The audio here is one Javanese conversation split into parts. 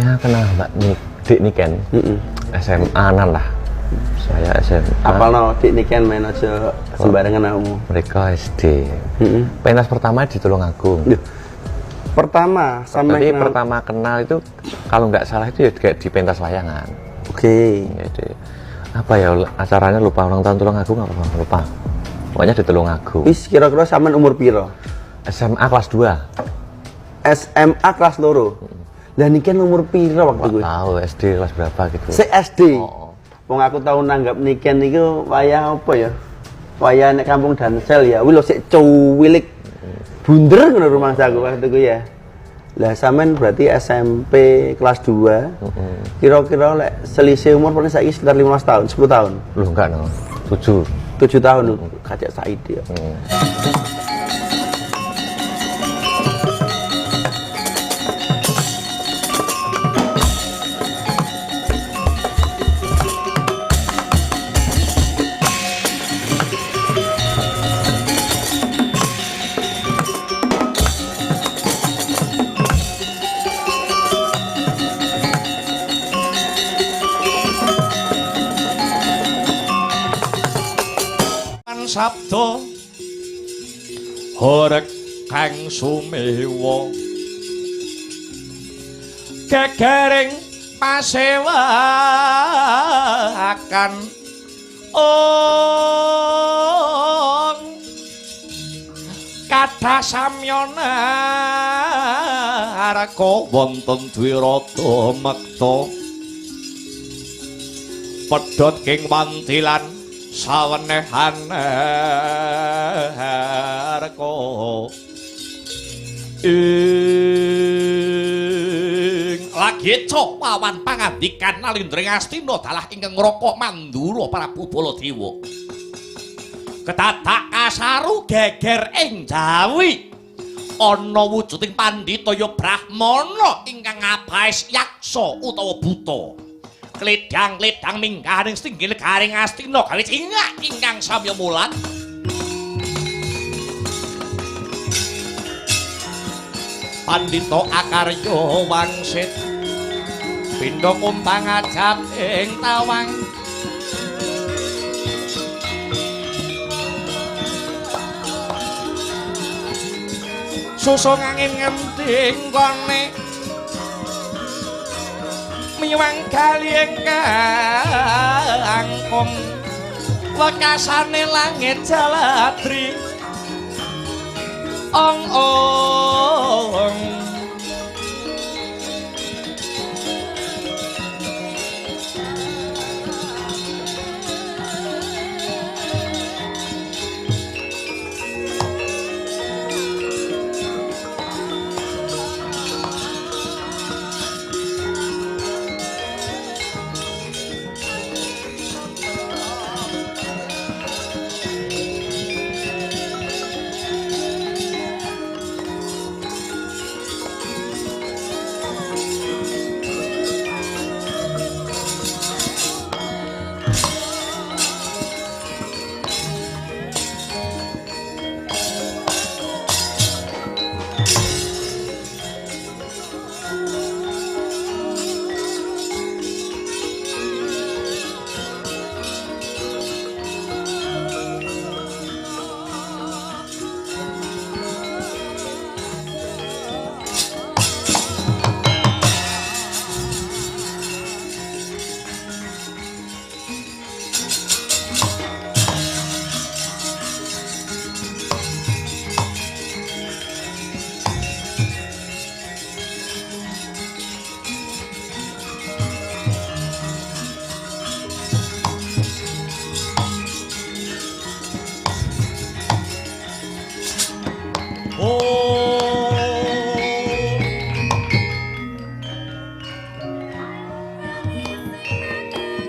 Saya kenal Mbak Dik Niken. SMA-an lah. Saya SMA. Apalno Dik Niken main aja sembarangan aku. Mereka SD. Pentas pertama di Tulungagung. Duh. Pertama sama Jadi kenal. Pertama kenal itu kalau nggak salah itu ya kayak di pentas layangan. Oke. Jadi apa ya acaranya lupa, ulang tahun Tulungagung apa lupa. Pokoknya di Tulungagung. Wis kira-kira sampean umur piro? SMA kelas 2. SMA kelas 2. Lah Niken umur piro waktu kuwi? Tahu SD kelas berapa gitu. Sik SD. Oh. Wong aku tau nanggap Niken niku wayah apa ya? Wayah nek kampung Dansel ya. Kuwi lho sik cuwilik. Bunder ngono rumangsaku waktu kuwi ya. Lah sampean berarti SMP kelas 2. Kira-kira lek selisih umur paling saiki sekitar 15 tahun, 10 tahun. Loh enggak no. 7. 7 tahun lho, kacek saiki ya. Sabda horeg kang sumewa gegering pasewakan ong kathah samyana arka wonten Dwirata mekta pedhot king wantilan sawenehan arka ing lagi cok wawan pangandikan nalindring Astina dalah ingkang ngrokok Mandura Prabu Baladewa kedadak kasaru geger ing Jawi ana wujuding pandhita ya brahmana ingkang ngabais yaksa utawa buta kledang-kledang minggah ing singgil garing Astina gawe cingak ingkang samya mulat. Pandhita akarya wangsit pindha kumpang ajab ing tawang susung angin ngendi nggone miwang kali ingkang wekasane langit jaladri ong ong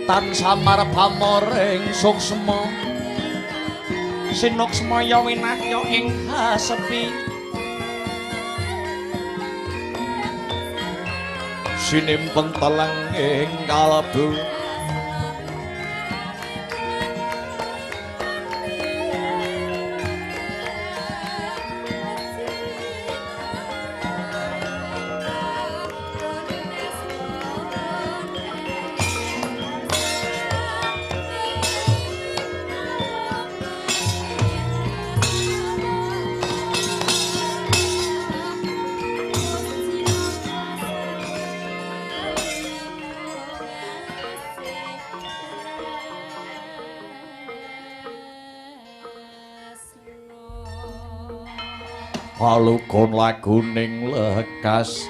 tan samar pamoring suksma sinuksmaya winahya ing hasepi sinimpen teleng ing kalebu Halugon laguning lekas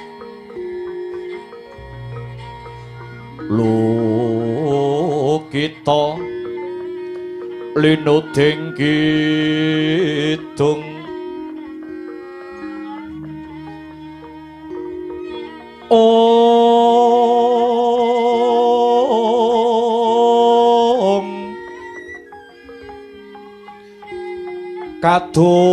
lukita linuding kidung Om kadung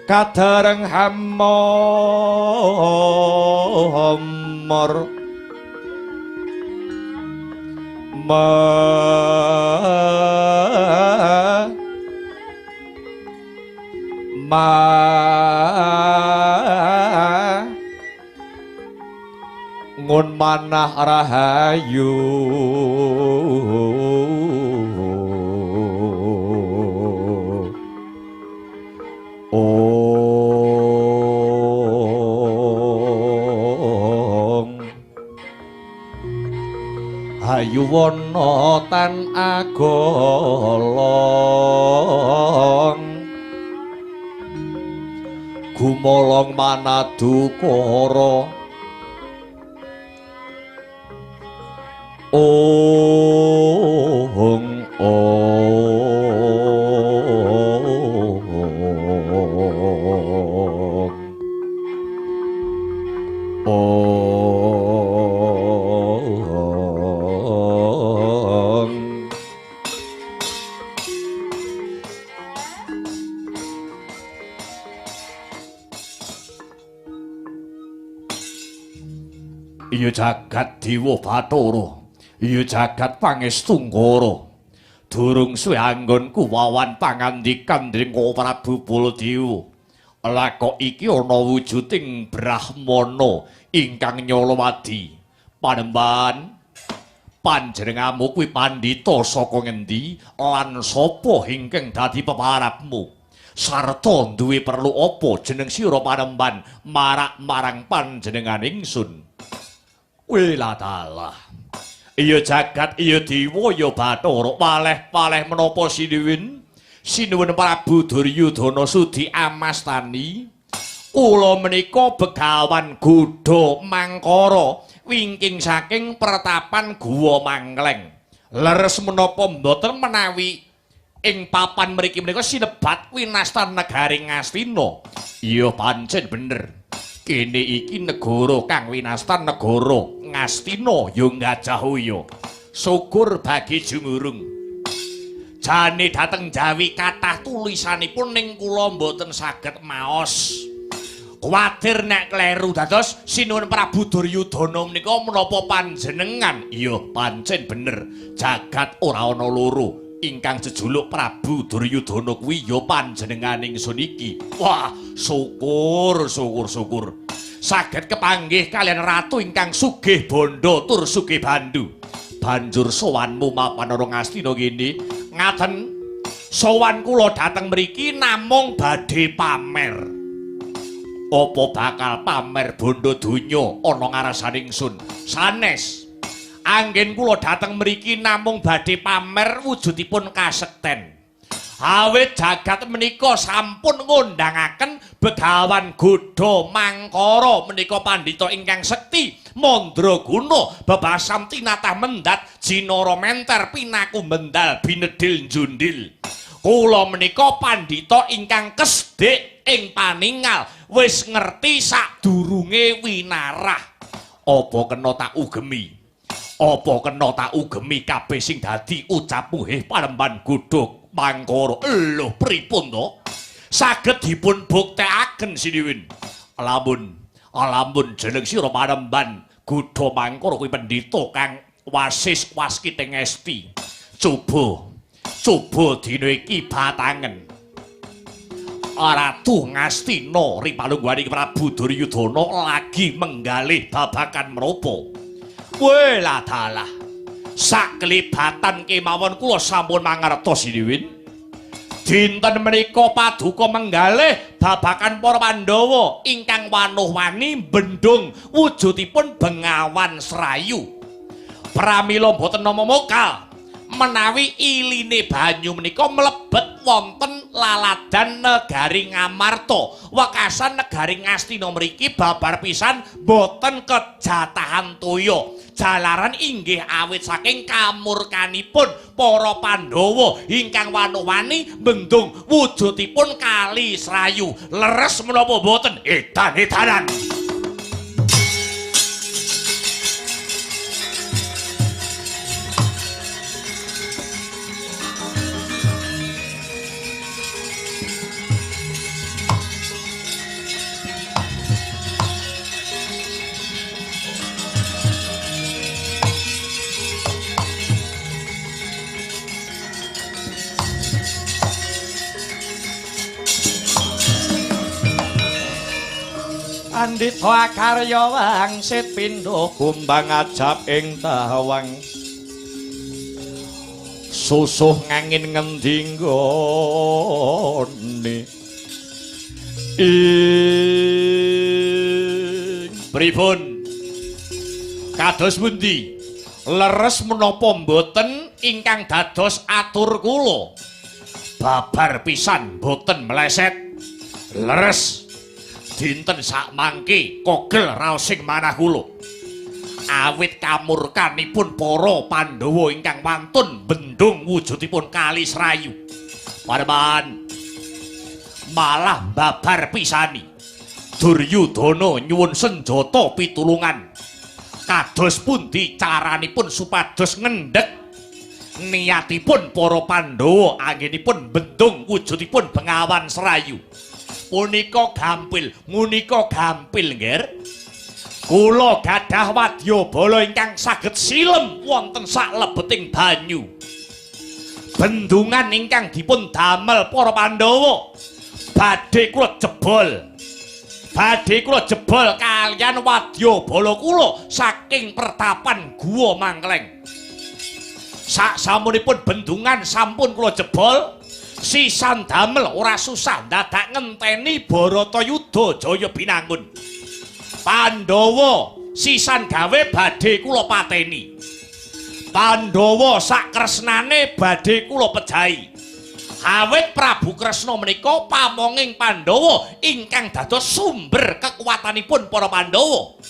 kadareng hamor ma ngun manah rahayu Om hayu wana tan agolong gumolong manadukara Ong ong ong. Iya jagat dewa Bathara, iya jagat pangestungkara. Durung suwe anggonku wawan pangandikan dening Prabu Baladewa. Lah kok iki ana wujuding brahmana ingkang nyalawadi. Panembahan panjenenganmu kuwi pandhita saka ngendi lan sapa ingkang dadi peparapmu? Sarta duwe perlu apa jeneng sira panembahan marak marang panjenengan ingsun? Wiladalah. Iya jagat, iya dewa, iya Bathara. Waleh-waleh menapa sinuwun? Sinuwun Prabu Duryudana sudi amastani. Kula menika Begawan Gudha Mangkara wingking saking pertapan Guwa Mangkleng. Leres menapa mboten menawi ing papan mriki menika sinebat winastan negari Ngastina? Iya pancen bener. Kene iki negara kang winastan negara Ngastina ya Gajahaya. Syukur bagi jumurung. Jane dhateng Jawi kathah tulisanipun ning kula mboten saged maos. Kuwatir nek kleru dados sinuwun Prabu Duryudana menika menapa panjenengan? Iya pancen bener. Jagat ora ana loro. Ingkang jejuluk Prabu Duryudana kuwi ya panjenengan ingsun iki. Wah, syukur syukur syukur. Saged kepanggih kalian ratu ingkang sugih bondo tur sugih bandu. Banjur sowanmu mapan ana Ngastina kene. Ngaten sowan kula dhateng mriki namung badhe pamer. Apa bakal pamer bondo donya ana ngarasane ingsun? Sanes. Anggen kula dhateng mriki namung badhe pamer wujudipun kasekten. Awit jagat menika sampun ngondangaken Begawan Gudha Mangkara menika pandhita ingkang sekti mandraguna bebasan tinatah mendhat jinara menter pinaku mendal binedhil njundil. Kula menika pandhita ingkang kesdik ing paningal wis ngerti sadurunge winarah. Apa kena tak ugemi? Apa kena tak ugemi kabeh sing dadi ucapmu heh Panembahan Gudha Mangkara? Lho pripun to? Saged dipun buktekaken sinuwun. Lamun lamun jeneng sira Panembahan Gudha Mangkara kuwi pendhita kang wasis waskiteng esti. Coba coba dina iki batangen. Ratu Ngastina ripalungguhaning Prabu Duryudana lagi menggalih babagan menapa. Weladalah. Saklibatan kemawon kula sampun mangertos sinuwun. Dinten menika paduka menggalih babagan para Pandhawa ingkang wanuh-wani bendung wujudipun Bengawan Serayu. Pramila boten nama mokal Menawi iline banyu menika mlebet wonten laladan negari Ngamarta. Wekasan negari Ngastina mriki babar pisan boten kejatahan toya. Jalaran inggih awit saking kamurkanipun para Pandhawa ingkang wano-wani bendung wujudipun Kali Srayu. Leres menapa boten? Edan-edanan. Pandhita akarya wangsit pindha kumbang ajab ing tawang. Susuh ngangin ngendi nggone. Ing pripun? Kados pundi? Leres menapa mboten ingkang dados atur kula? Babar pisan mboten meleset. Leres. Dinten sakmangke kogel raosing manah kula. Awit kamurkanipun para Pandhawa ingkang wantun bendung wujudipun Kali Srayu. Paneman malah babar pisani. Duryudana nyuwun senjata pitulungan. Kados pundi caranipun supados ngendhek niatipun para Pandhawa anggenipun bendung wujudipun Bengawan Srayu. Punika gampil, ngunika gampil nggih. Kula gadah wadyabala ingkang saged silem wonten saklebeting banyu. Bendungan ingkang dipun damel para Pandhawa badhe kula jebol. Badhe kula jebol kaliyan wadyabala kula saking pertapan Guwa Mangkleng. Saksamunipun bendungan sampun kula jebol, sisan damel ora susah dadak ngenteni Bharatayuda Jaya Binangun. Pandhawa sisan gawe badhe kula pateni. Pandhawa sakresnane badhe kula pejahi. Awit Prabu Kresna menika pamonging Pandhawa ingkang dados sumber kekuatanipun para Pandhawa.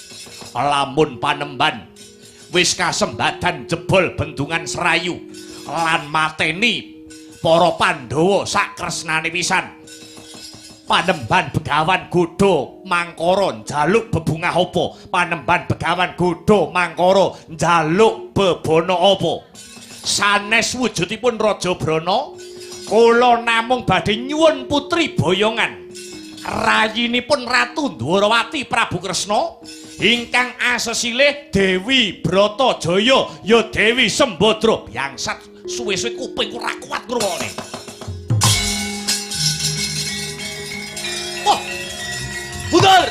Lamun panemban wis kasembadan jebol bendungan Serayu lan mateni para Pandhawa sakresnane pisan. Panemban Begawan Godha Mangkara njaluk bebungah apa? Panemban Begawan Godha Mangkara njaluk bebana apa? Sanes wujudipun Raja Brana, kula namung badhe nyuwun putri boyongan rayinipun Ratu Dwarawati Prabu Kresna ingkang asesilih Dewi Bratajaya ya Dewi Sembadra. Biangsat suwe-suwe kupingku ora kuat ngrungokne. Wah. Mundur.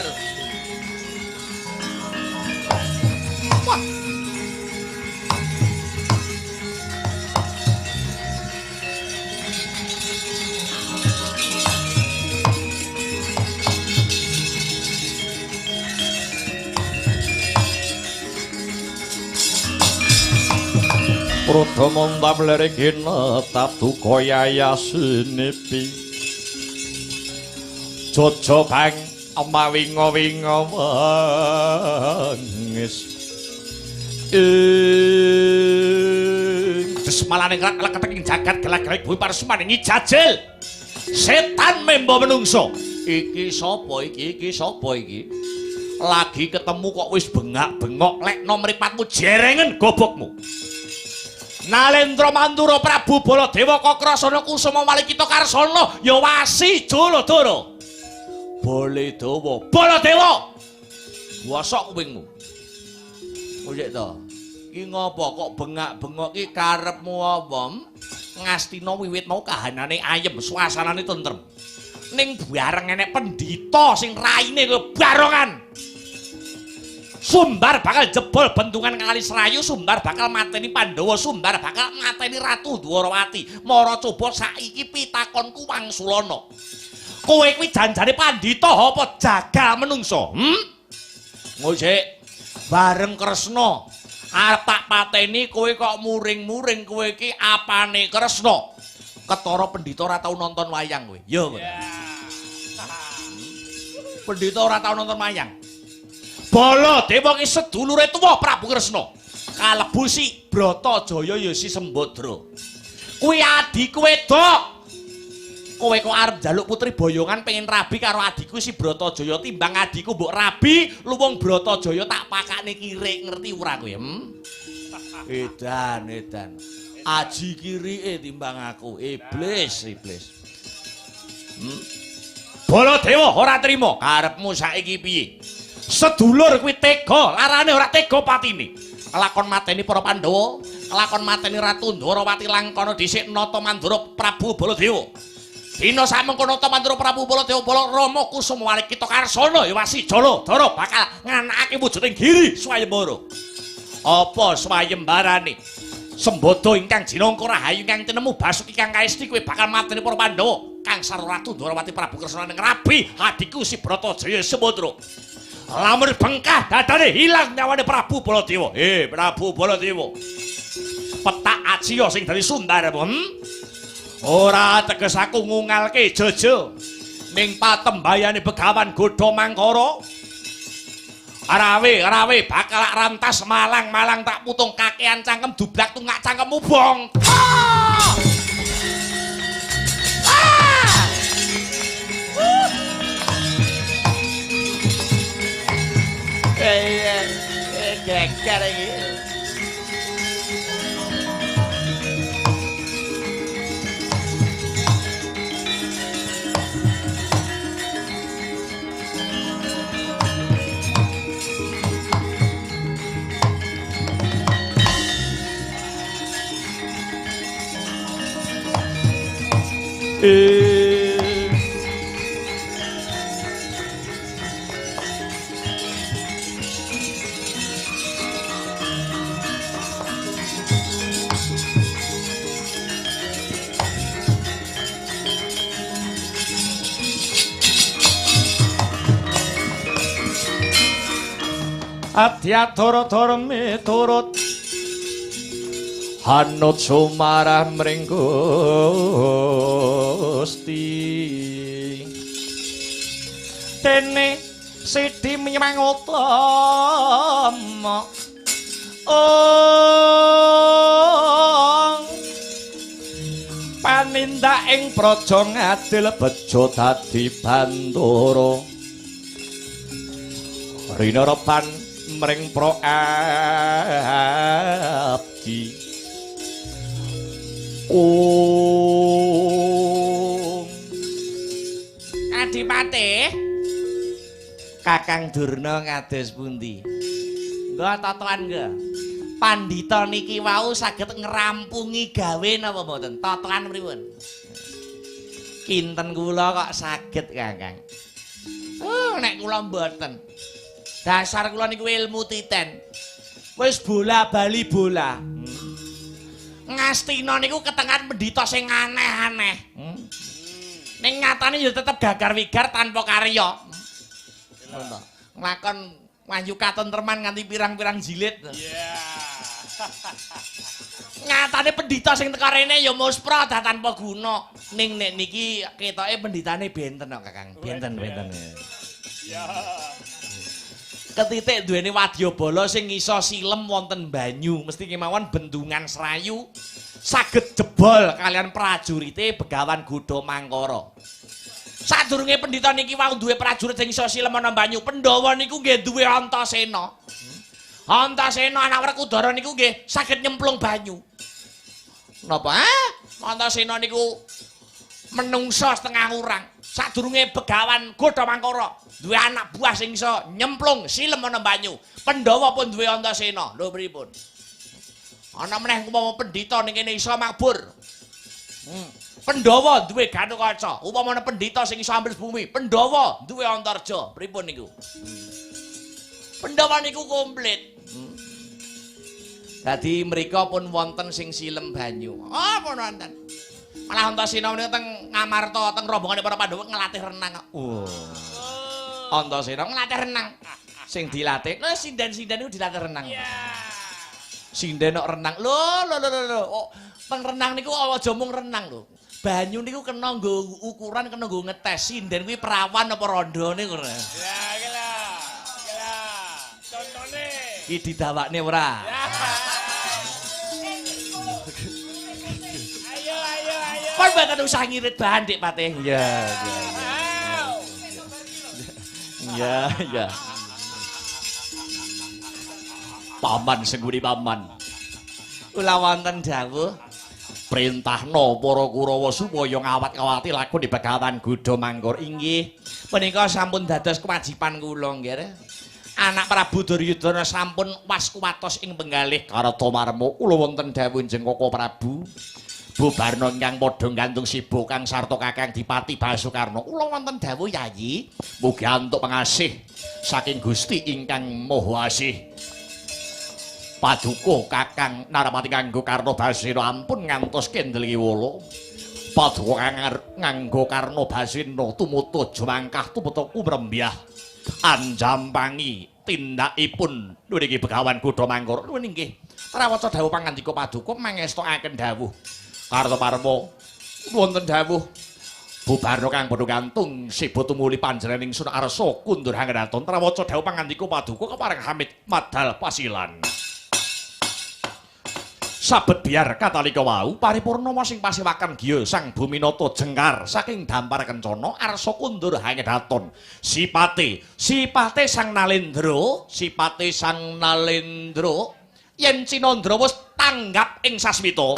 Wah. Pradama ndamlere kinetap duka yayasinipi. Jojo kang mawinga-winga wengis. Ing desmalane nglek-lek ing jagat gelak-gelek bumi parsuman ngijajil. Setan membo menungso. Iki sapa iki? Iki sapa iki? Lagi ketemu kok wis bengak-bengok lekno mripatmu jerengen gobokmu. Nalendra Mandura Prabu Baladewa Kakrasana Kusuma Walikita Karsana ya wasi Jaladara. Baladewa, Baladewa. Bosok kupingmu. Oyek to. Ki ngopo kok bengak-bengok ki karepmu apa? Ngastina wiwit mau kahanane ayem, suasanane tentrem. Ning bareng enek pendhita sing raine kaya barongan. Sumbar bakal jebol bendungan Kali Serayu, Sumbar bakal mateni Pandhawa, Sumbar bakal mateni Ratu Dwarawati. Mara coba saiki pitakonku wangsulana. Kowe kuwi janjane pandhita apa jagal menungso? Ngojek bareng Kresna Arep tak pateni kowe kok muring-muring, kowe iki apane Kresna? Ketara pendhita ora tau nonton wayang kowe. Ya mboten. Pendhita ora tau nonton wayang. Baladewa ki sedulure tuwa Prabu Kresna. Kalebu si Bratajaya ya si Sembadra. Kuwi adhiku wedok. Kowe kok arep njaluk putri boyongan pengen rabi karo adhiku si Bratajaya, timbang adhiku mbok rabi luwung Bratajaya tak pakakne kirik, ngerti ora kowe? Edan, edan. Aji kirike timbang aku. Iblis, iblis. Baladewa ora trima. Karepmu saiki piye? Sedulur kuwi tega, larane ora tega patine. Kelakon mateni para Pandhawa, kelakon mateni Ratu Ndharawati Langkana dhisik nata mandura Prabu Baladewa. Dina samengko nata mandura Prabu Baladewa bala Rama Kusuma Walikita Karsana ya Wasijala Dara bakal nganakake wujuding giri swayembara. Apa swayembarane? Sembada ingkang jinangka rahayu ingkang tinemu Basuki kang kaesti kowe bakal mateni para Pandhawa kang sarwa Ratu Ndharawati Prabu Kresna ning rabi adhiku si Bratajaya Sembadra. Lamun bengkah dadane hilang nyawane Prabu Baladewa. Prabu Baladewa. Petak ajiya sing dadi sundar, Ora teges aku ngungalke jojo ning patembayane Begawan Godha Mangkara. Rawe-rawe bakal rantas malang-malang tak putung kakean cangkem dublak tungak cangkemmu bong. Geger iki. Adhyatara miturut hanut sumarah mring Gusti. Dene sidi menyang utama panindak ing praja ngadil bejo dadi bandara rinarepan mring pro abdi. Adipati Kakang Durna kados pundi? Nggo totoan nggo. Pandhita niki wau saged ngrampungi gawe napa mboten? Totoan pripun? Kinten kula kok saged, Kakang. Nek kula mboten. Dasar kula niku ilmu titen. Wis bola-bali bola. Ngastina niku ketengan pendhita sing aneh-aneh. Ning nyatane ya tetep gagar-wigar tanpa karya. Ngono. Nglakon wahyu katentreman nganti pirang-pirang jilid. Nyatane pendhita sing teka rene ya muspra dah tanpa guna. Ning nek niki ketoke pendhitane benten kok, Kakang. Benten-benten. Iya. Ketitik duweni wadyabala sing iso silem wonten banyu, mesti kemawon bendungan Serayu saged jebol kalian prajurite Begawan Godha Mangkara. Sadurunge pendhita niki wau duwe prajurit sing iso silem ana banyu, Pandhawa niku nggih duwe Antasena. Antasena anak Werkudara niku nggih saged nyemplung banyu. Napa? Antasena niku menungso setengah urang. Sadurunge Begawan Godha Mangkara duwe anak buah sing iso nyemplung silem ana banyu. Pandhawa pun duwe Antasena. Lho pripun? Ana meneh umpama pendhita ning kene iso mabur. Pandhawa duwe Gatotkaca. Upama ana pendhita sing iso ambles bumi, Pandhawa duwe Antarja. Pripun niku? Pandhawa niku komplit. Dadi mriko pun wonten sing silem banyu. Oh, pun wonten. Malah Antasena menika teng Ngamarta teng rombongane para Pandhawa ngelatih renang. Oh. Antasena ngelatih renang. Sing dilatih, nah sinden-sinden niku dilatih renang. Sinden kok renang. Lho lho lho lho. Oh, peng renang niku aja mung renang lho. Banyu niku kena nggo ukuran, kena nggo ngetes sinden kuwi perawan apa rondone ngono. Ya iki lho. Iki lho. Contone. Iki didawakne ora? Ayo ayo ayo. Kon mboten usah ngirit bahan Dik Patih. Iya, iya. Iya, iya. Paman Sengkuni paman. Kula wonten dawuh printahna para Kurawa supaya ngawat-awati lakon di Begawan Gudha Mangkur. Inggih, menika sampun dados kewajiban kula nggih. Anak Prabu Duryudana sampun was kuwatos ing penggalih Kartamarma. Kula wonten dawuh Njeng Koko Prabu. Bubarna ingkang padha gantung sibo kang sarta Kakang Dipati Basukarna. Kula wonten dawuh Yayi, mugi antuk pengasih saking Gusti ingkang Maha Asih. Paduka Kakang Narapati nganggo Karna Basena ampun ngantos kendel kiwala. Paduka kang nganggo Karna Basena tumutu jemangkah tumutu kumrembyah anjampangi tindakipun niki Begawan Gudha Mangkur. Nuwun inggih. Trawaca dawuh pangandika paduka mangestokaken dawuh Kartamarma. Wonten dawuh bubarna kang padha gantung sibo tumuli panjenenganing Sun Arsa kundur hangenaton. Trawaca dawuh pangandika paduka kepareng Hamid madal pasilan. Sabet biar katalika wau paripurna sing pasewakan giya Sang Buminata jengkar saking dampar kencana arsa kundur hangedaton. Sipate, sipate Sang Nalendra, sipate Sang Nalendra yen Cinandra wis tanggap ing sasmita.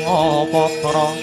Patra.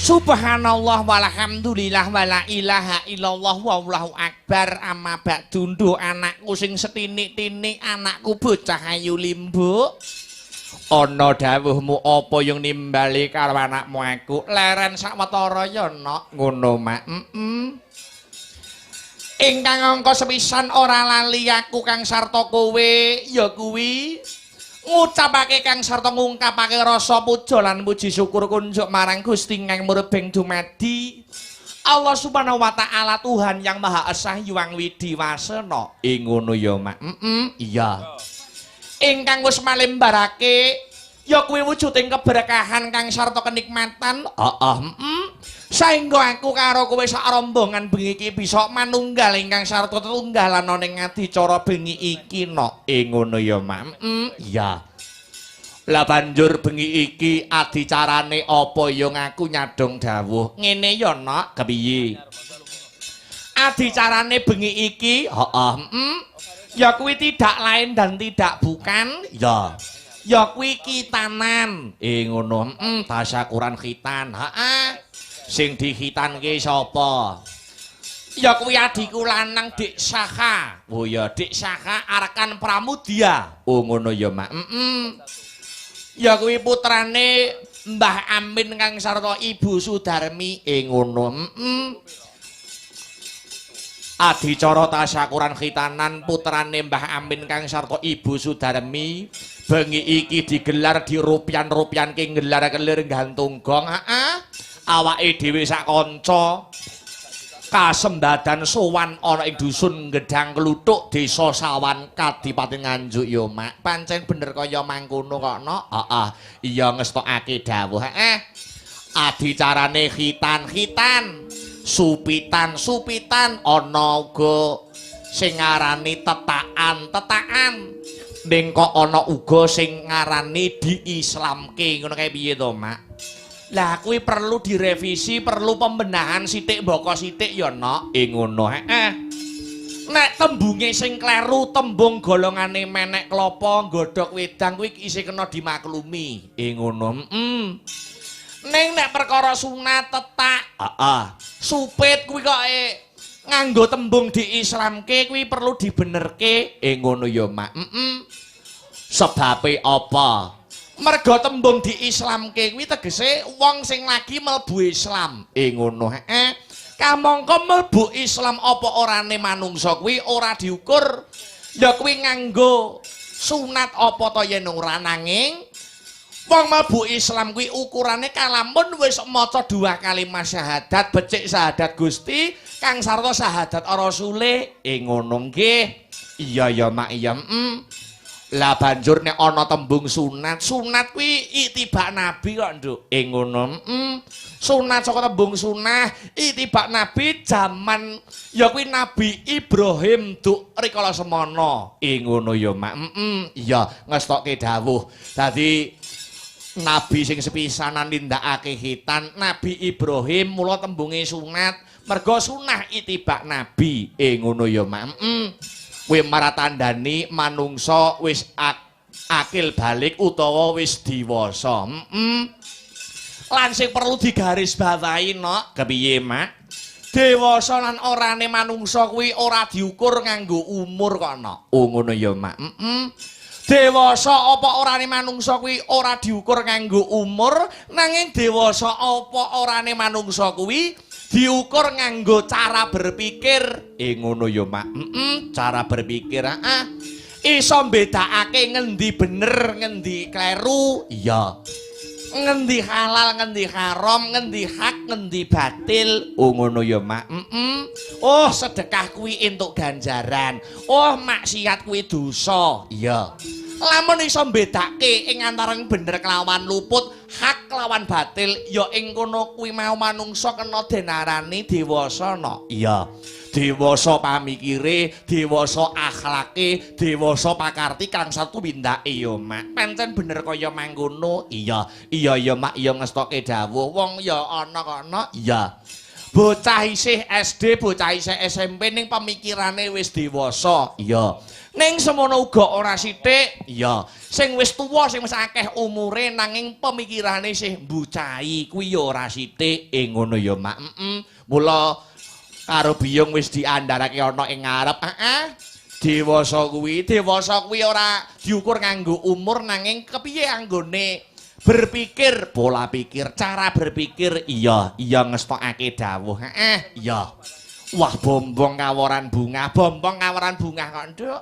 Subhanallah walhamdulillah wala ilaha illallah wallahu akbar amma ba'du. Nduk anakku sing setinik-tinik, anakku bocah ayu limbuk. Ana dawuhmu apa yang nimbali karo anakmu aku? Leren sawetara ya nok ngono mak. Ingkang angka sepisan ora lali aku kang sarta kowe ya kuwi ngucapake kang sarta ngungkapake rasa puja lan puji syukur kunjuk marang Gusti kang murbeng dumadi Allah Subhanahu wa taala Tuhan yang Maha Esa Hyang Widhi Wasana. Ing ngono ya mak. Iya. Ingkang wis malembarake ya kuwi wujuding keberkahan kang sarta kenikmatan. Heeh. Saengga aku karo kowe sak rombongan bengi iki bisa manunggal ingkang sarta tetunggal ana ning adicara bengi iki nok. Ing ngono ya mak. Iya. Lah banjur bengi iki adicarane apa ya ngaku nyadong dawuh. Ngene ya nok, kepiye? Adicarane bengi iki, heeh, ya kuwi tidak lain dan tidak bukan ya. Ya kuwi kitanan. Ngono, tasyakuran khitan. Heeh. Sing dikhitanke sapa? Ya kuwi adhiku lanang Dik Saha. Oh ya, Dik Saha Arkan Pramudya. Oh ngono ya, Mak. Ya kuwi putrane Mbah Amin kang sarta Ibu Sudarmi. Ngono. Adicara tasyakuran khitanan putrane Mbah Amin kang sarta Ibu Sudarmi bengi iki digelar di rupian-rupian ki nggelar kelir gantung gong. Heeh. Awake dhewe sak kanca kasembadan sowan ana ing dusun Gedang Kluthuk Desa Sawan Kadipaten Nganjuk ya Mak. Pancen bener kaya mangkono kok no. Heeh. Iya ngestokake dawuh. Heeh. Adicarane khitan-khitan, supitan-supitan ana uga sing ngarani tetakan-tetakan. Ning kok ana uga sing ngarani diislamke ngono kae piye to, Mak? Lah kuwi perlu direvisi, perlu pembenahan sithik mbaka sithik ya, Nok. Ngono, heeh. Nek tembunge sing kleru, tembung golongane menek klopo, nggodhog wedang kuwi isih kena dimaklumi. Ngono, heeh. Ning nek perkara sunat tetak, heeh. Supit kuwi kok nganggo tembung diislamke kuwi perlu dibenerke. Ngono ya, Mak. Heeh. Sebabe apa? Merga tembung diislamke kuwi tegese wong sing lagi mlebu Islam. Ngono, heeh. Kamangka mlebu Islam apa orane manungsa kuwi ora diukur ya kuwi nganggo sunat apa ta yen ora, nanging wong mlebu Islam kuwi ukurane kalamun wis maca dua kalimat syahadat, becik syahadat Gusti kang sarta syahadat Rasule. Ngono nggih. Iya ya Mak, iya. Lah banjur nek ana tembung sunat, sunat kuwi itibak Nabi kok, Nduk. Ngono. Sunat saka tembung sunah, itibak Nabi jaman ya kuwi Nabi Ibrahim duk rikala semana. Ngono ya, Mak. Iya, ngestokke dawuh. Dadi Nabi sing sepisanan nindakake khitan Nabi Ibrahim, mula tembunge sunat, merga sunah itibak Nabi. Ngono ya, Mak. Kuwi maratandani manungsa wis akil balik utawa wis diwasa. Lan sing perlu digarisbawahi, Nok, kepiye, Mak? Dewasa lan orane manungsa kuwi ora diukur nganggo umur kok, Nok. Oh, ngono ya, Mak. Dewasa apa orane manungsa kuwi ora diukur nganggo umur, nanging dewasa apa orane manungsa kuwi diukur nganggo cara berpikir. Ngono ya, Mak. Cara berpikir, heeh. Iso mbedakake ngendi bener, ngendi kleru. Iya. Ngendi halal, ngendi haram, ngendi hak, ngendi batil. Oh, ngono ya, Mak. Oh, sedekah kuwi entuk ganjaran. Oh, maksiat kuwi dosa. Iya. Lamun iso mbedake ing antaraning bener kelawan luput, hak kelawan batil, ya ing kono kuwi mau manungsa kena denarani dewasa, no. Iya. Dewasa pamikire, dewasa akhlake, dewasa pakarti kang satu pindake ya, Mak. Pancen bener kaya mangkono. Iya. Iya ya, Mak, ya ngestokke dawuh. Wong ya ana kono. Iya. Bocah isih SD, bocah isih SMP ning pemikirane wis dewasa. Iya. Ning semono uga ora sithik. Iya. Sing wis tuwa, sing wis akeh umure nanging pemikirane isih mbucahi kuwi ya ora sithik. Ngono ya, Mak. Mula karo biyung wis diandharake ana ing ngarep. Heeh. Dewasa kuwi ora diukur nganggo umur nanging kepiye anggone berpikir, pola pikir, cara berpikir. Iya, iya ngestokake dawuh. Heeh, iya. Wah, bombong kaworan bunga, bombong kaworan bunga kok, Nduk.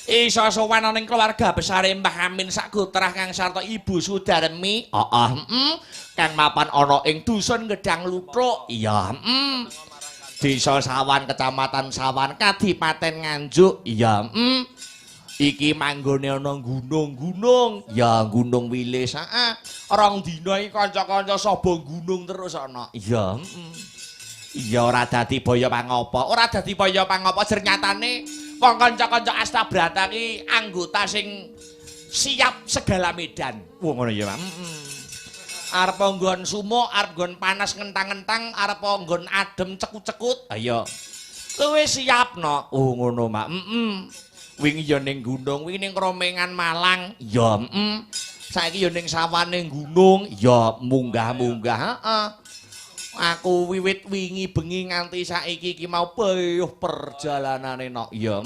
Iso sowan ana ing keluarga besare Mbah Amin sak gotrah kang sarta Ibu Sudarmi. Heeh, Kang mapan ana ing dusun Gedang Luthuk. Iya, Desa Sawan, Kecamatan Sawan, Kadipaten Nganjuk. Iya, Iki manggone ana gunung-gunung. Ya, Gunung Wilis. Heeh. Rong dina iki kanca-kanca saba gunung terus ana. Iya, Iya ora dadi boyo pangapa. Ora dadi boyo pangapa jer nyatane wong kanca-kanca Astabrata ki anggota sing siap segala medan. Wah, ngono ya, Pak. Arep nggon sumuk, arep nggon panas ngentang-ngentang, arep nggon adem cekut-cekut. Ayo. Kowe siap, no. Oh, ngono, Mak. Wingi ya ning gunung, wingi ning Kromengan Malang. Ya, Saiki ya ning sawane gunung, ya munggah-munggah, heeh. Aku wiwit wingi bengi nganti saiki iki mau peyuh perjalanane, nok. Ya,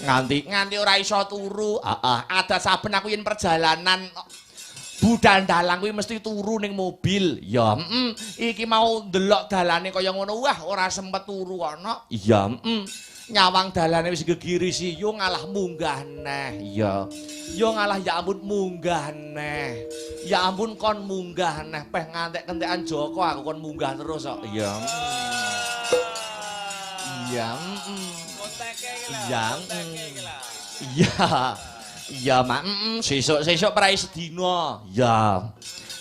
Nganti ora iso turu. Heeh, ada saben aku yen perjalanan Budal dalang kuwi mesti turu ning mobil. Ya, heeh. Iki mau ndelok dalane kaya ngono, wah ora sempet turu ana. Iya, heeh. Nyawang dalane wis gegirisi, yo ngalah munggah neh. Iya. Yo ngalah ya ampun munggah neh. Ya ampun kon munggah neh, peh ngantek kentekan Joko aku kon munggah terus kok. Iya. Iya, heeh. Iya. Iya. Iya, Mak. Sesuk-sesuk prai sedina. Iya.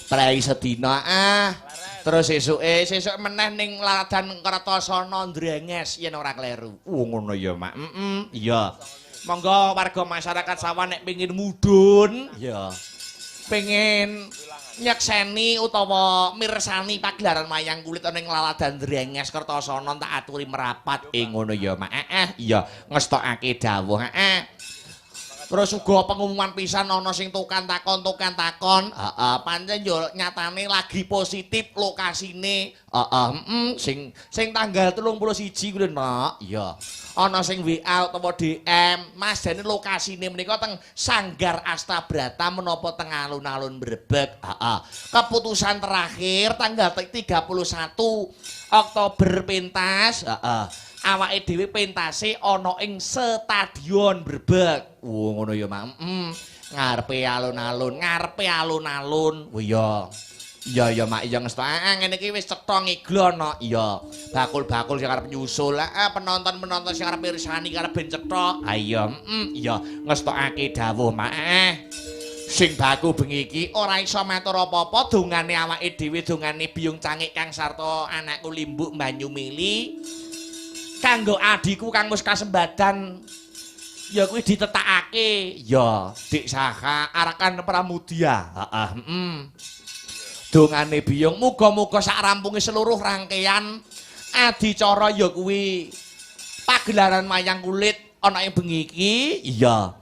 Prai sedina ah. Terus sesuke, sesuk meneh ning Laladan Kertasana Ndrenges yen ora kleru. Oh, ngono ya, Mak. Iya. Monggo warga masyarakat sawah nek pengin mudhun, ya. Pengen nyekseni utawa mirsani pagelaran wayang kulit ana ning Laladan Ndrenges Kertasana tak aturi merapat. Ngono ya, Mak. Iya, ngestokake dawuh. Heeh. Terus uga pengumuman pisan ana sing tukang takon. Heeh, pancen yo nyatane lagi positif lokasine. Heeh, sing sing tanggal 31 kuwi Nak. Iya. Ana sing WA utawa DM, Mas jane lokasine menika teng Sanggar Astabrata menapa teng alun-alun Brebek. Heeh. Keputusan terakhir tanggal 31 Oktober pentas. Heeh. Awake dhewe pentase ana ing Stadion Brebek. Oh ngono ya, Mak. Ngarepe alun-alun, ngarepe alun-alun. Oh iya. Iya ya, Mak, iya ngestokake ngene iki wis cetha ngiglo no. Iya. Bakul-bakul sing arep nyusul, penonton-penonton sing arep mirsani arep ben cetha. Ha iya, iya ngestokake dawuh, Mak. Sing baku bengi iki ora iso matur apa-apa, dongane awake dhewe, dongane Biyung Cangik Kang sarta anakku Limbuk Banyumili. Kanggo adhiku kang wis kasembadan ya kuwi ditetakake ya Dik Saha Arakan Pramudia. Heeh, Dongane Biyung muga-muga sak rampunge seluruh rangkaian adicara ya kuwi pagelaran wayang kulit ana ing bengi iki. Iya.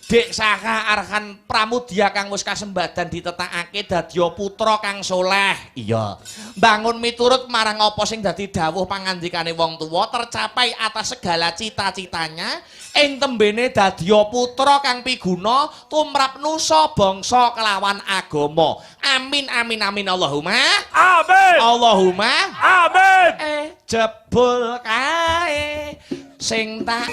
Dik Saha Arhan Pramudia kang wis kasembadan ditetakake dadi putra kang soleh. Iya. Bangun miturut marang apa sing dadi dawuh pangandikane wong tuwa tercapai atas segala cita-citanya ing tembene dadi putra kang piguna tumrap nusa bangsa kelawan agama. Amin amin amin Allahumma. Amin. Allahumma. Amin. Jebul kae sing tak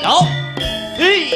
Yo. Hi.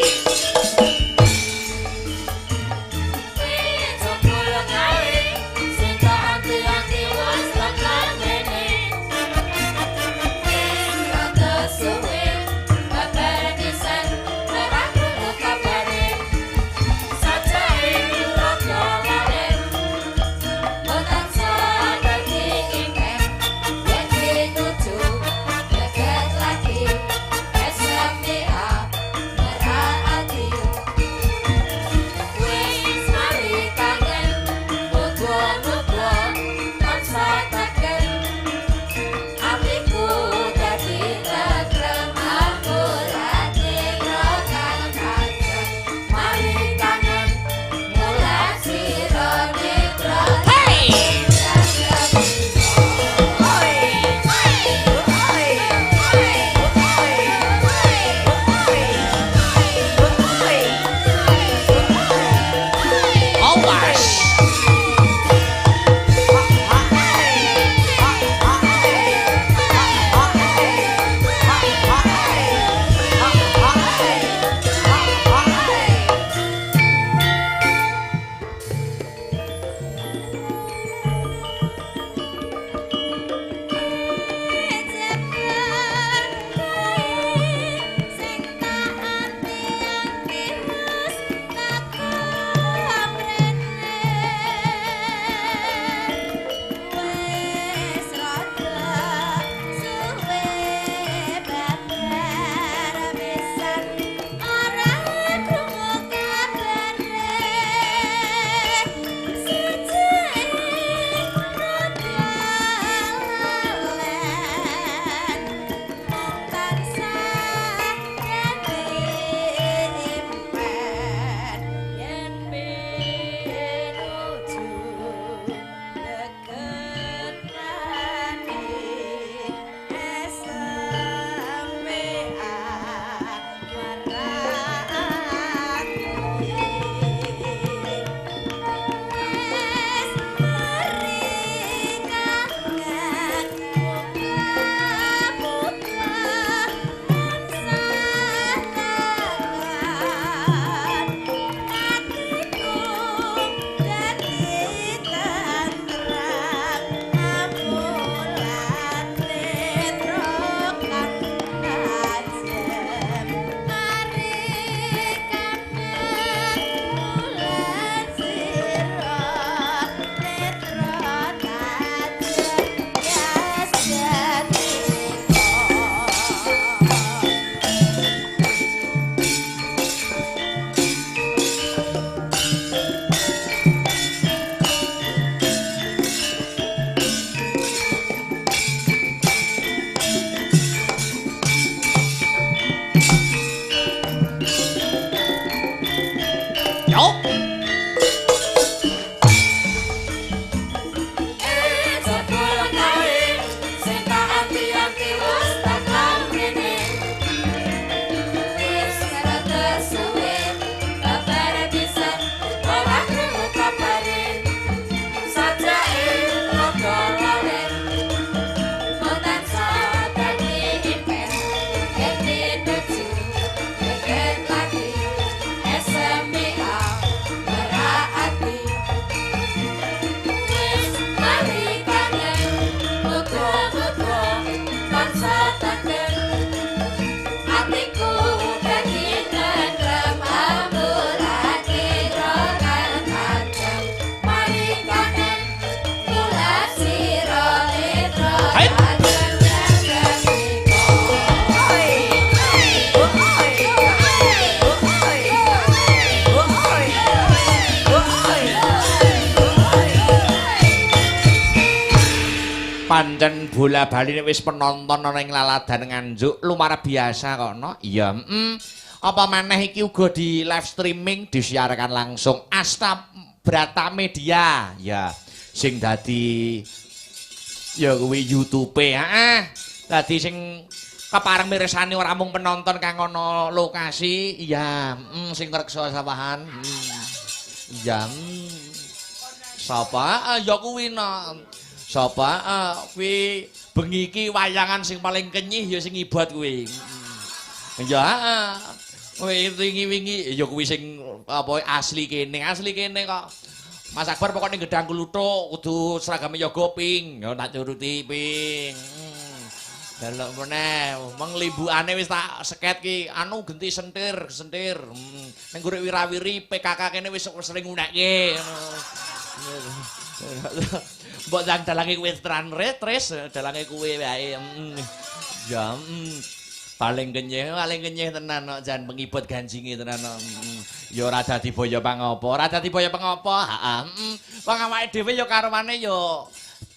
Bola-bali nek wis penonton ana ing Laladan Nganjuk luar biasa kok no. Iya, Apa maneh iki uga di live streaming disiarkan langsung Asta Brata Media. Ya, sing dadi ya kuwi YouTube, heeh. Dadi sing kepareng mirsani ora mung penonton kang ana lokasi, iya, sing ngreksa sawahan. Iya. Sapa? Ya kuwi no. Sapa? Kuwi bengi iki wayangan sing paling kenyih ya sing ngibot kuwi. Ya, heeh. Kuwi wingi-wingi ya kuwi sing apa asli kene kok. Mas Akbar pokoknya gedang kluthuk kudu seragame yoga pink, ya tak turuti pink. Delok meneh, meng limbukane wis tak seket ki, anu genti sentir, sentir. Ning ngurek wirawiri PKK kene wis sering ngunekke ngono. Mbok ndang dalange kuwi tran-tris, dalange kuwi wae. Ya, paling kenyih tenan kok jan pengibot ganjinge tenan kok. Ya ora dadi boyo pangapa, ora dadi boyo pangapa. Heeh. Wong awake dhewe ya karuane ya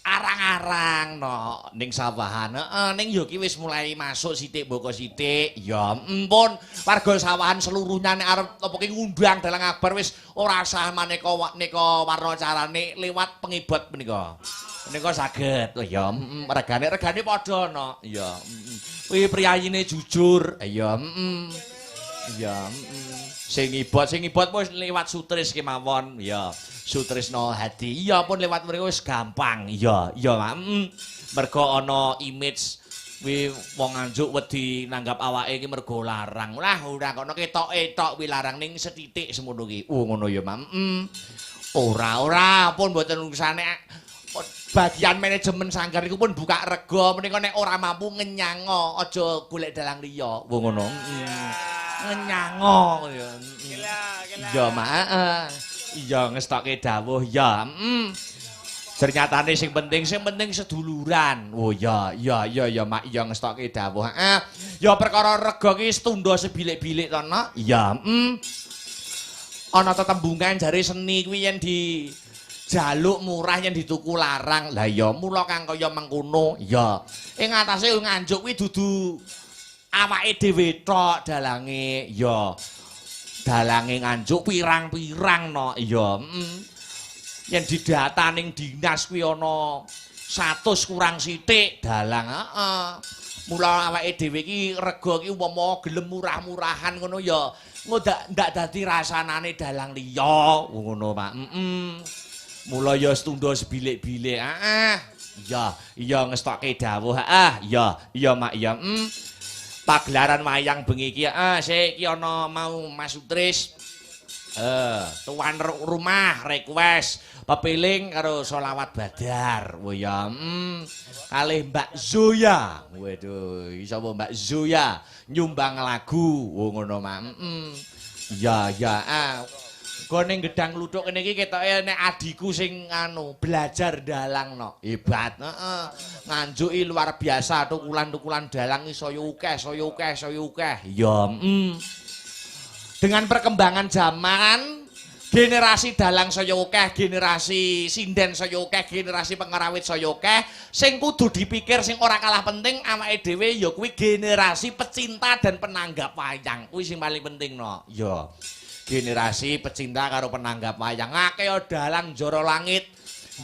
arang-arang no ning sawahan. Heeh, ning yo ki wis mulai masuk sithik mboko sithik. Ya ampun, warga sawahan seluruhnya nek arep apa ki ngundang dalang Akbar wis ora usah maneka neka warna carane lewat pengibot menika. Menika saged. Oh ya, regane padha no. Ya, kuwi priyayine jujur. Ya, Ya, sing ngibot wis lewat Sutris kemawon. Ya. Sutrisno Hadi. Iya pun lewat mriku wis gampang. Iya, iya, mergo ana image kuwi wong Nganjuk wedi nanggap awake iki mergo larang. Lah ora kono ketoke tok kuwi larang ning sethithik semono ki. Oh ngono ya, Mam. Ora pun mboten urusane bagian manajemen sanggar iku pun buka rega menika nek ora mampu ngenyango aja golek dalang liya. Oh ngono. Ngenyango ya. Iya, Mak. Iya ngestokke dawuh ya. Ternyatane sing penting seduluran. Oh ya, ya ya ya Mak, iya ngestokke dawuh. Heeh. Ya perkara rega ki setunda sebilik-bilik to, Nok. Iya, Ana tetembungan jare seni kuwi yen di jaluk murah yen dituku larang. Lah ya mula kang kaya mengkono. Ya. Ing atase Nganjuk kuwi dudu awake dhewe tok dalange. Ya. Dalange Nganjuk pirang-pirang no. Iya, Yen didata ning dinas kuwi ana 100 kurang sithik dalang, heeh. Mula awake dhewe iki rega iki umpama gelem murah-murahan ngono ya ndak dadi rasanane dalang liya ngono, Pak. Mula ya setunda sebilik-bilik, heeh. Iya, iya ngestokke dawuh, heeh. Iya, iya Mak, iya. Pagelaran wayang bengi iki, sik iki ana mau Mas Sutris. Tuan rumah request pepiling karo sholawat Badar. Oh ya, kalih Mbak Zoya. Waduh, iki sapa Mbak Zoya nyumbang lagu. Oh ngono, Mak. Ya, ya. Go ning gedang kluthuk kene iki ketoke nek adhiku sing anu belajar dalang no. Hebat, heeh. Nganjuki luar biasa tukulan-tukulan dalang iki saya akeh, saya akeh, saya akeh. Ya, Dengan perkembangan zaman, generasi dalang saya akeh, generasi sinden saya akeh, generasi pengerawit saya akeh, sing kudu dipikir sing ora kalah penting awake dhewe ya kuwi generasi pecinta dan penanggap wayang. Kuwi sing paling penting no. Ya. Generasi pecinta karo penanggap wayang. Akeh dalang jara langit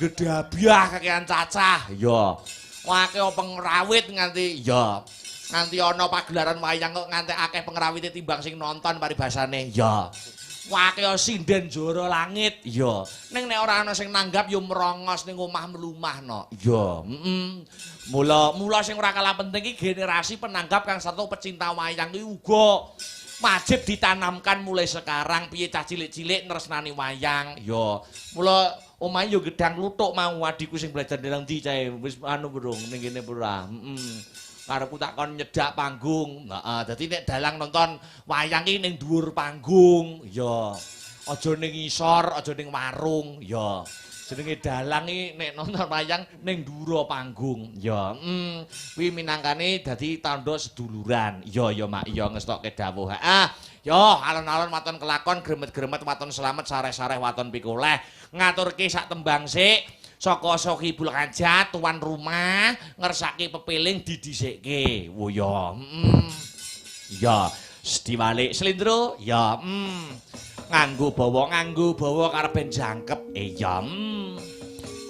gedabiah kakean cacah. Ya. Akeh pengrawit nganti ya. Nganti ana pagelaran wayang kok nganti akeh pengrawite timbang sing nonton paribasane. Ya. Akeh sinden jara langit. Ya. Ning nek ora ana sing nanggap ya merongos ning omah mlumah no. Ya. Mula sing ora kalah penting iki generasi penanggap kang sarta pecinta wayang iki uga wajib ditanamkan mulai sekarang piye cah cilik-cilik nresnani wayang. Ya. Mula omahe yo gedang kluthuk mau adhiku sing belajar dalang ndi cahe wis anu burung ning kene ora. Karepku tak kon nyedak panggung. Heeh, dadi nek dalang nonton wayang iki ning dhuwur panggung. Ya. Aja ning ngisor, aja ning warung. Ya. Jenenge dalang iki nek nonton wayang ning dhuwur panggung. Ya, kuwi minangkane dadi tandha seduluran. Ya, ya Mak, ya ngestokke dawuh. Heeh. Yo, alon-alon waton kelakon, gremet-gremet waton selamet, sareh-sareh waton pikoleh. Ngaturke sak tembang sik. Saka Sohibul Hajat tuan rumah ngersake pepiling didhisikke. Oh ya, heeh. Ya, diwalik slendro, ya, Nganggo bawa karep ben jangkep. Ya.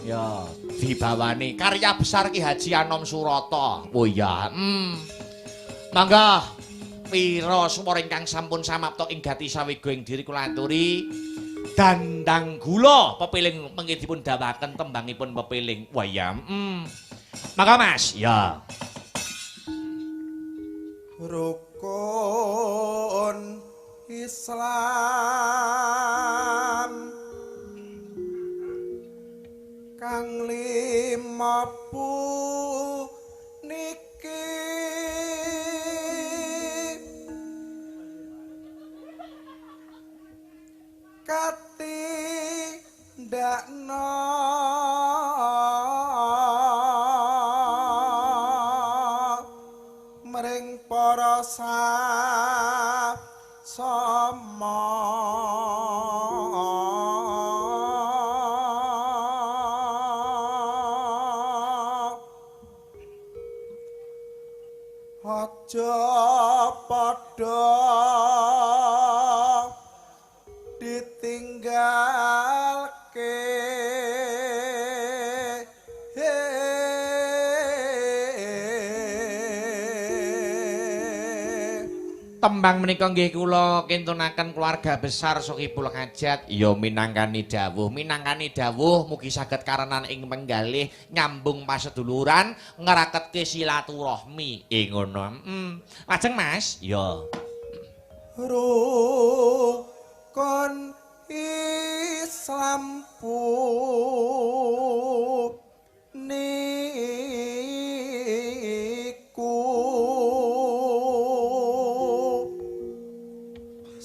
Ya, dibawani karya besar Ki Haji Anom Surata. Oh ya, Mangga pira swara ingkang sampun samapta ing gati sawega ing diri kula aturi. Dandang gula pepiling mengki dipun dawaken tembangipun pepiling. Wah ya, Mangga Mas, ya. Rukun Islam kang lima puniki katindakno mring para sama aja padha ditinggalke. Tembang menika nggih kula kintunaken keluarga besar Sohibul Hajat ya minangkani dawuh mugi saged karenan ing penggalih nyambung paseduluran ngraketke silaturahmi. Ngono. Lajeng Mas, ya. Rukun Islam puniku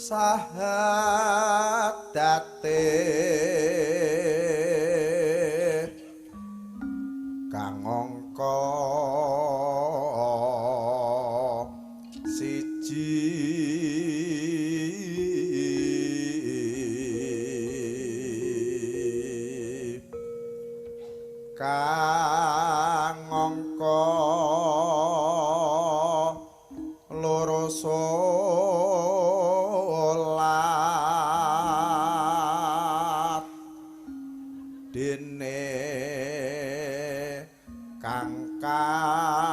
sahadate kang angka siji kang angka loro salat dene kang telu.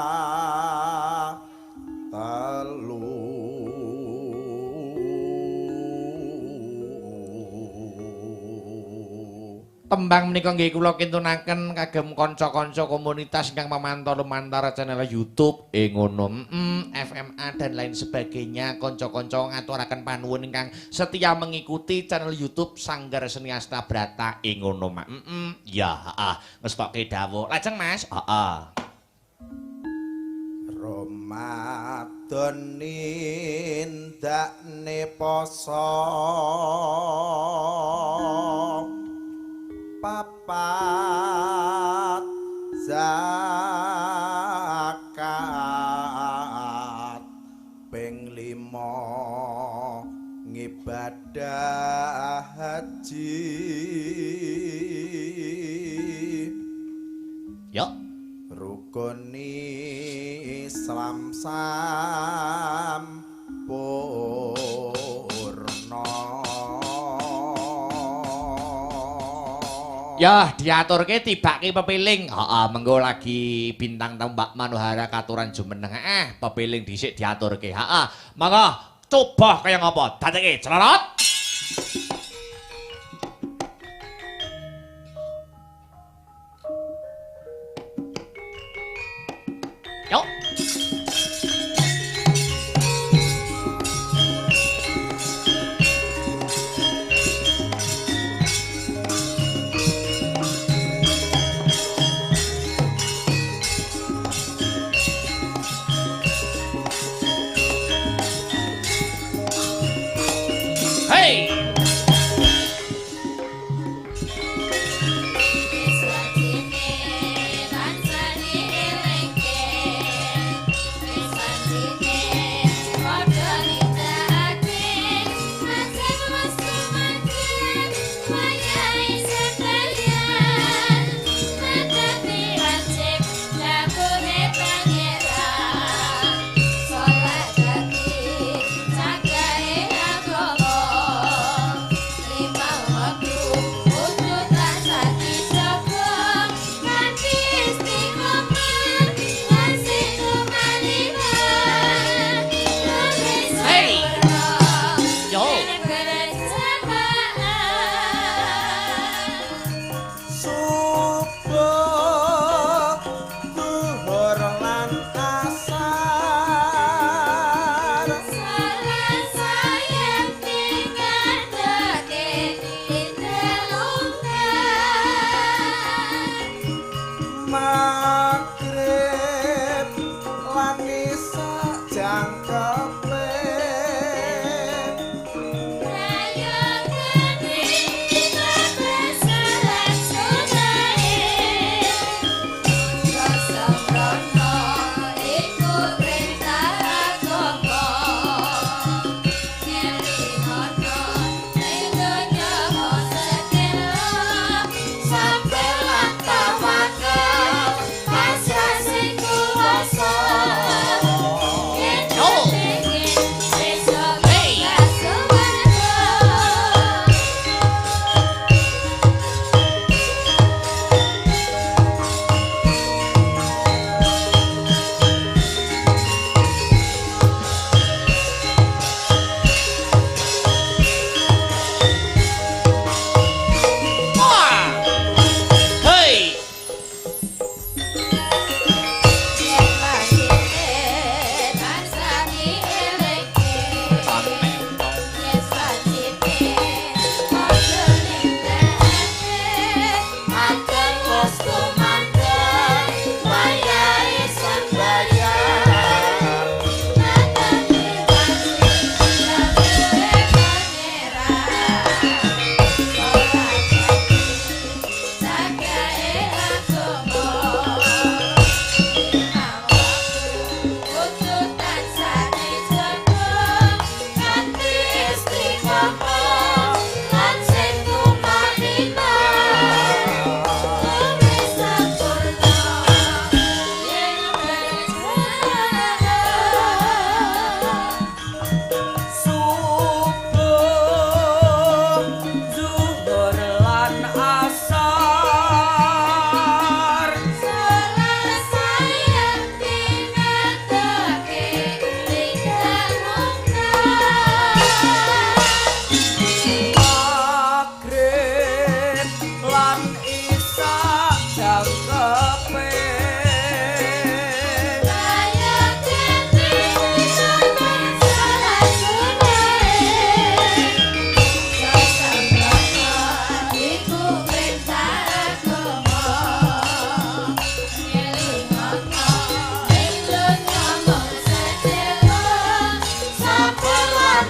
Tembang menika nggih kula kintunaken kagem kanca-kanca komunitas ingkang memantau lumantar channel YouTube ngono, FMA dan lain sebagainya. Kanca-kanca ngaturaken panuwun ingkang setia mengikuti channel YouTube Sanggar Seni Astabrata ngono mak. Ya, heeh, ngestokke dawuh. Lajeng Mas, heeh. Ramadan nindakne poso papat zakat ping 5 ngibadah haji. Yo. Rukun Islam sampurna. Ya, diaturke tibake pepiling. Heeh, mengko lagi bintang tamu Mbak Manohara katuran jumeneng. Pepiling dhisik diaturke. Heeh. Monggo coba kaya ngapa? Dadeke celorot. Yo.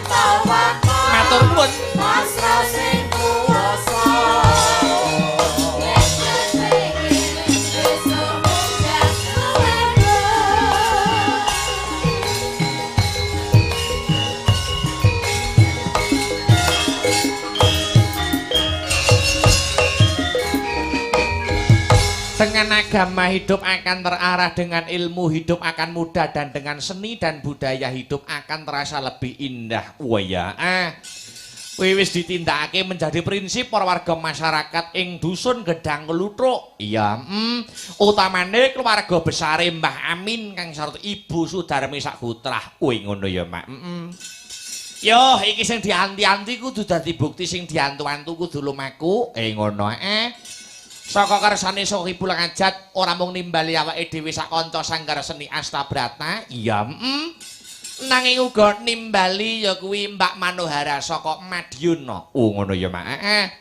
Tawakal. Matur nuwun. Pasrah sing kuwasa. Yen kepengin besok munggah swarga. Dengan agama hidup akan terarah, dengan ilmu hidup akan mudah, dan dengan seni dan budaya hidup akan terasa lebih indah. Wah ya, ah. Kuwi wis ditindakake menjadi prinsip para warga masyarakat ing dusun Gedang Kluthuk. Iya, utamane keluarga besare Mbah Amin kang sarta Ibu Sudarmi Sagutrah. Kuwi ngono ya, Mak. Yo, iki sing dianti-anti kudu dadi bukti, sing diantu-antu kudu lumaku. Ngono eh. Saka kersane Sohibul Hajat ora mung nimbali awake dhewe sak kanca sanggar seni Astabrata, iya, Nanging uga nimbali ya kuwi Mbak Manohara saka Madiun. Oh, ngono ya, Mak. Heeh.